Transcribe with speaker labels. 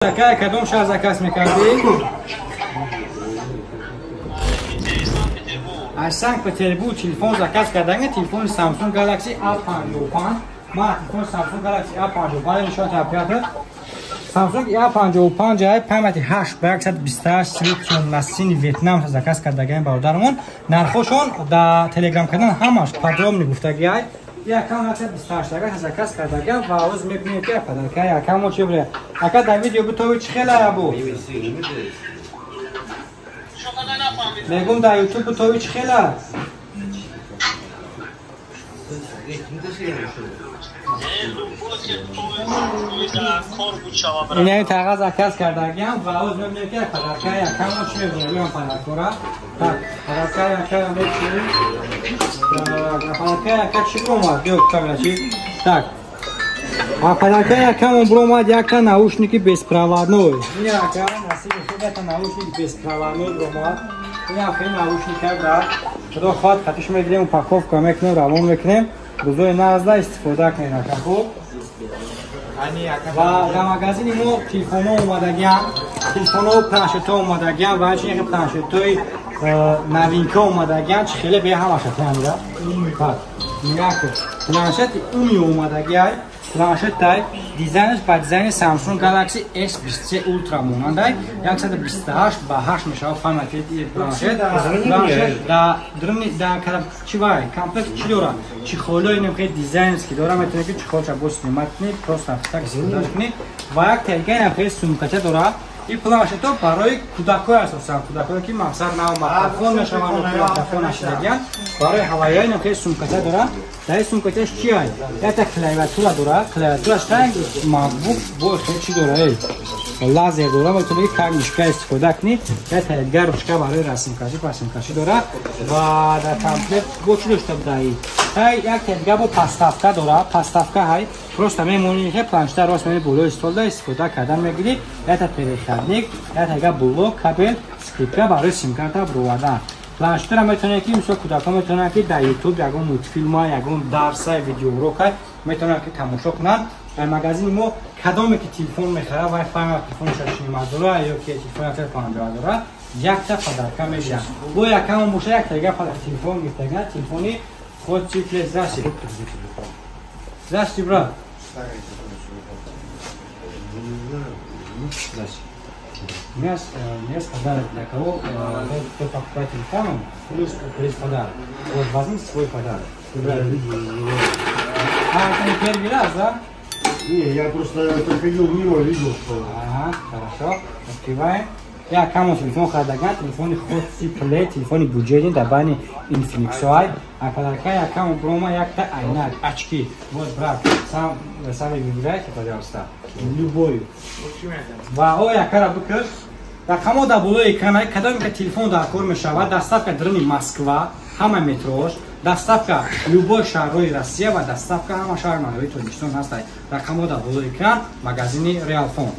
Speaker 1: Ака, кадом шаҳр заказ мекардӣ? Аз Санкт-Петербург телефон заказ карданга, телефони Samsung Galaxy A55. Ман телефони Samsung Galaxy A55 нишон табиата. Samsung A55 ай памяти 8 ба 128 цвет тёмно-синий Вьетнам заказ кардагаем бародармон. Нархошон дар Telegram канал ҳамаш подробно гуфтагиай. Якам 128 агар заказ кардагам ва оз мебинем ки подарка якам чӣ буре. Ака, дар видео битови чӣ хела бу? Мегум, дар YouTube битови чӣ хела? Инаи тағаз заказ кардагиам ва оз мебинем ки подарка якам чӣ мебинем подаркора. Так, подарка якам мебинем. Подарка яка чӣ бромад? Биё, камера чӣ? Так. А подарка якам бромад якта наушники беспроводной. Ин ака насиби худ якта наушник беспроводной бромад. Ин ахи наушник брат. Худо хоҳад, хатиш мегирем, упаковка мекунем, равон мекунем. Рӯзои нағзда истифода кунед, ака, хуб? Ва дар магазини мо телефонҳо омадагиам, телефонҳо, планшетҳо омадагиам ва ҳамчунин планшетҳои новинка омадагиам, чӣ хеле бе ҳамаша тиамира. Нигоҳ, планшети уми омадагиай, планшетай дизайнаш ба дизайни Samsung Galaxy S23 Ultra монандай, 128 ба 8 мешавад памяти планшет. Планшет да дрни да чи вай комплект чӣ дора? Чехолои нем хеле дизайнерский дора, метавонед ки чехолша бо снимать кунед, просто так истифода кунед ва як телеган хеле сумкача дора. Ин планшетҳо барои кӯдакҳое асосан, кӯдакҳое ки мақсад нав мактабхон мешаванд, мактабхон нашидагиянд, барои ҳавайҳои нем хеле сумкача дора. Дар ин сумкачаш чи ай? Якта клавиатура дора, клавиатураш ранг MacBook бо хеле чӣ дора, эй? Лазер дора, метавонӣ как мишка истифода кунӣ. Якта дигар ручка барои расмкашӣ, пасмкашӣ дора ва дар комплект бо чӣ дошта будаи? Ҳай, якта дигар бо подставка дора, подставка ҳай, просто мемонӣ хе планшета рост мемонӣ болои столда, истифода кардан мегирӣ. Якта переходник, якта дигар блок, кабел, скрипка барои симкарта бировардан. Планшетро метавонед ки мисол кӯдакҳо метавонанд ки дар YouTube ягон мультфилма, ягон дарса, видеоурока метавонанд ки тамошо кунанд. Дар магазини мо кадоме ки телефон мехарад, вай фаҳмад телефонша чинима дора ё ки телефон 150 дора, якта подарка мегиранд. Бо якамон боша якта дигар телефон гирифтаган, телефони худ чи плес. Здрасте. Здрасте, брат. Здрасте. У меня есть подарок для кого, кто покупает телефон, плюс приз подарок. Вот, возьмите свой подарок. А, это не первый раз, да?
Speaker 2: Не, я просто проходил мимо, видел, что...
Speaker 1: Ага, хорошо. Открываем. Я камон телефон хардаган, телефони Hot C Play, телефони бюджетный, дар байни Infinix ай. А подарка я камон брома якта айнак, очки. Вот, брат, сам, сами выбирайте, пожалуйста. Любой. Ва о якара бикр. Рақамҳо дар болои экран, кадоме ки телефон дар кор мешавад, доставка дрни Москва, ҳама метрош, доставка любой шаҳрҳои Россия ва доставка ҳама шаҳр маҳаллии Тоҷикистон ҳастад. Рақамҳо дар болои экран, магазини Realfon.